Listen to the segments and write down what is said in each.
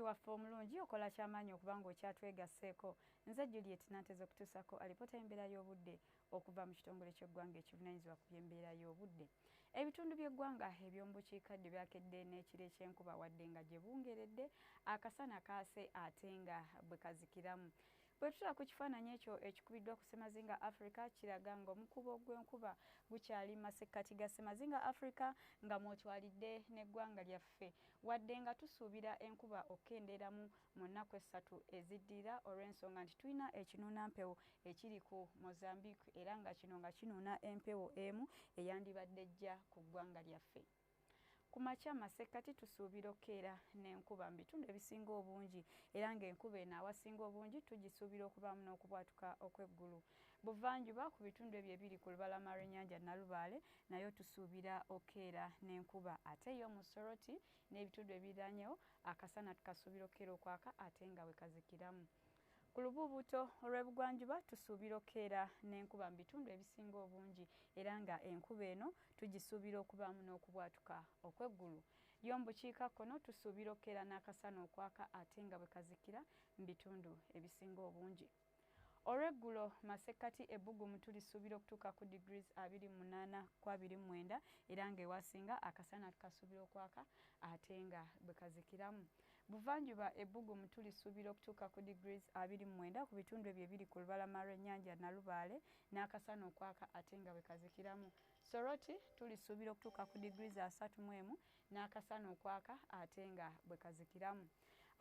Omulabi waffe omulungi, okola kyamaanyi okuba nga okyatwegasseeko. Nze Juliet Nanteza okutuusako alipoota y'embeera y'obudde okuva mu kitongole ky'eggwanga ekivunaanyizibwa ku by'embeera y'obudde. Ebitundu by'eggwanga eby'omu bukiikaddyo byakedde n'ekiro eky'enkuba, wadde nga gye bungeredde akasana kaase ate nga bwe kazikiramu. Bwe tutula ku kifaananyi ekyo ekikubiddwa ku Ssemazinga Africa, kiraga ng'omukubo gw'enkuba gukyali masekkati ga Ssemazinga Africa, nga mwotwalidde n'eggwanga lyaffe, wadde nga tusuubira enkuba okukendeeramu mu nnaku 3 eziddirira, olw'ensonga nti tulina ekinuunampewo ekiri ku Mozambique, era nga kino nga kinuuna empewo emu eyandibadde ejja ku ggwanga lyaffe. Ku makya masekkati tusuubira okukeera n'enkuba mu bitundu ebisinga obungi, era ng'enkuba eno awasinga obungi tugisuubira okubaamu n'okubwatuka okw'eggulu. Buvanjuba ku bitundu ebyo ebiri ku lubalama lw'ennyanja Nalubaale nayo tusuubira okukeera n'enkuba, ate yo mu Soroti n'ebitundu ebiriranyewo akasana tukasuubira okukeera okwaka ate nga bwe kazikiramu. Ku lubuubuuto olw'ebugwanjuba tusuubira okukeera n'enkuba mu bitundu ebisinga obungi, era nga enkuba eno tugisuubira okubaamu n'okubwatuka okw'eggulu. Yo mu bukiikakkono tusuubira okukeera n'akasana okwaka ate nga bwe kazikira mu bitundu ebisinga obungi. Olw'eggulo masekkati ebbugumu tulisuubira okutuuka ku degrees 28 ku 29, era ng'ewasinga akasana tukasuubira okwaka ate nga bwe kazikiramu. Buvanjuba ebbugumu tulisuubira okutuuka ku degrees 29 ku bitundu ebyo ebiri ku lubalama lw'ennyanja Nalubaale n'akasana okwaka ate nga bwe kazikiramu. Soroti tulisuubira okutuuka ku degrees 31 n'akasana okwaka ate nga bwe kazikiramu.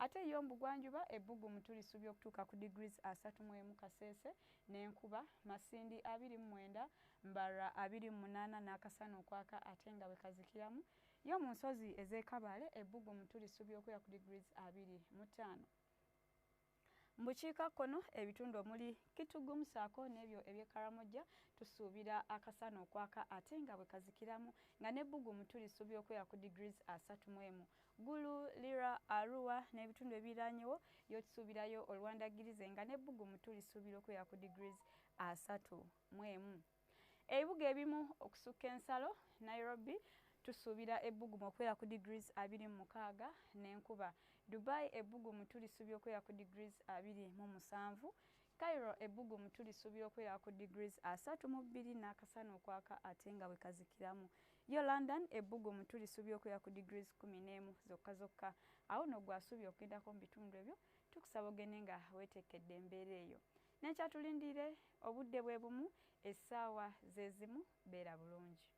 Ate yo mu bugwanjuba ebbugumu tulisuubira okutuuka ku degrees 31 Kasese n'enkuba, Masindi 29, Mbarara 28 n'akasana okwaka ate nga bwe kazikiramu. Yo mu nsozi ez'e Kabale ebbugumu tulisuubira okubeera ku degrees 25. Mu bukiikakkono ebitundu omuli Kitgum ssaako n'ebyo eby'e Karamoja tusuubira akasana okwaka ate nga bwe kazikiramu, nga n'ebbugumu tulisuubira okubeera ku degrees 31. Gulu, Lira, Arua n'ebitundu ebiriranyewo yo tusuubirayo olwandagirize, nga n'ebbugumu tulisuubira okubeera ku degrees 31. Ebibuga ebimu okusukka ensalo, Nairobi tusuubira ebbugumu okubeera ku degrees 26 n'enkuba. Dubai ebbugumu tulisuubira okubeera ku degrees 27. Cairo ebbugumu tulisuubira okubeera ku degrees 32 n'akasana okwaka ate nga bwe kazikiramu. Yo London ebbugumu tulisuubira okubeera ku degrees 11 zokka zokka. Awo nno gw'asuubira okugendako mu bitundu ebyo, tukusaba ogende nga weeteekedde embeera eyo. N'enkyatulindire obudde bwe bumu, essaawa ze zimu. Beera bulungi.